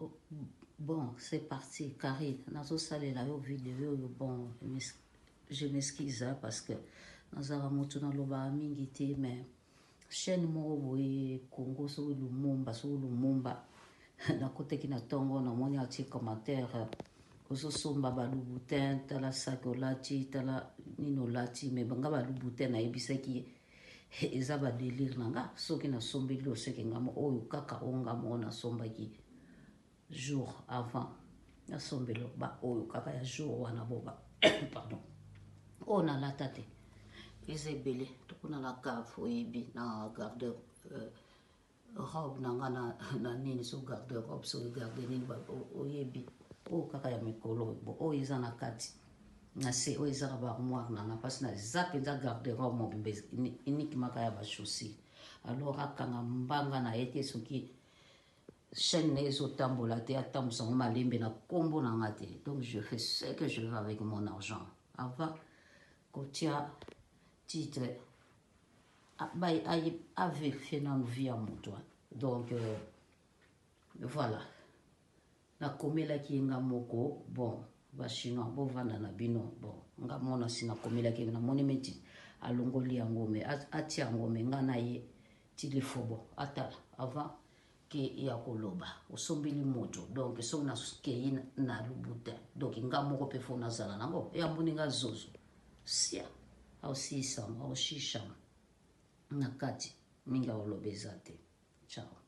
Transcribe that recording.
Oh, bon, c'est parti, Karine. Nazosalela yo video oyo. Bon, je m'excuse, hein, parce que nazalaka moto nalobaka mingi te, mais chaîne moko boye Congo soki Lumumba, soki Lumumba, nakotaki na ntongo, namoni atie commentaire: ozosomba baLouboutin, tala saki olati, tala nini olati. Mais nga baLouboutin, nayebisaki ye eza badélire na nga. Soki nasombeli oseke nga oyo kaka oyo nga moko nasombaki jour avant, nasombeli ba oyo kaka ya jour wana boba, pardon, oyo nalata te, eza ebele. Tokuna na cave, oyebi, na garde robe na nga na nini, so garde robe, soki garde nini, oyebi, oyo kaka ya mikolo bo oyo eza na kati na se, oyo eza na baarmoire na nga, mpasi na eza mpenza garde robe mobimba uniquement ya bachaussure. Alors akanga mbanga na ye te. Soki chaîne na ye ezotambola te, atambusa ngo malembe na nkombo na nga te. Donc je fais ce que je veux avec mon argent. Avant kotia titre, avérifie nanu vie ya moto. Donc voilà, nakomelaki ye nga moko. Bon, bachinois bovanda na bino. Bon, nga mona si nakomelaki ye, namoni meti alongoli yango, me atia yango, me nga na ye ti lifobo atala avant ke ya koloba osombeli moto. Donc soki nakei na Louboutin, donc nga moko mpe fo nazala nango. Yamoni nga zozo sia aosisama aoshishama na kati mingi, aoloba eza te. Ciao.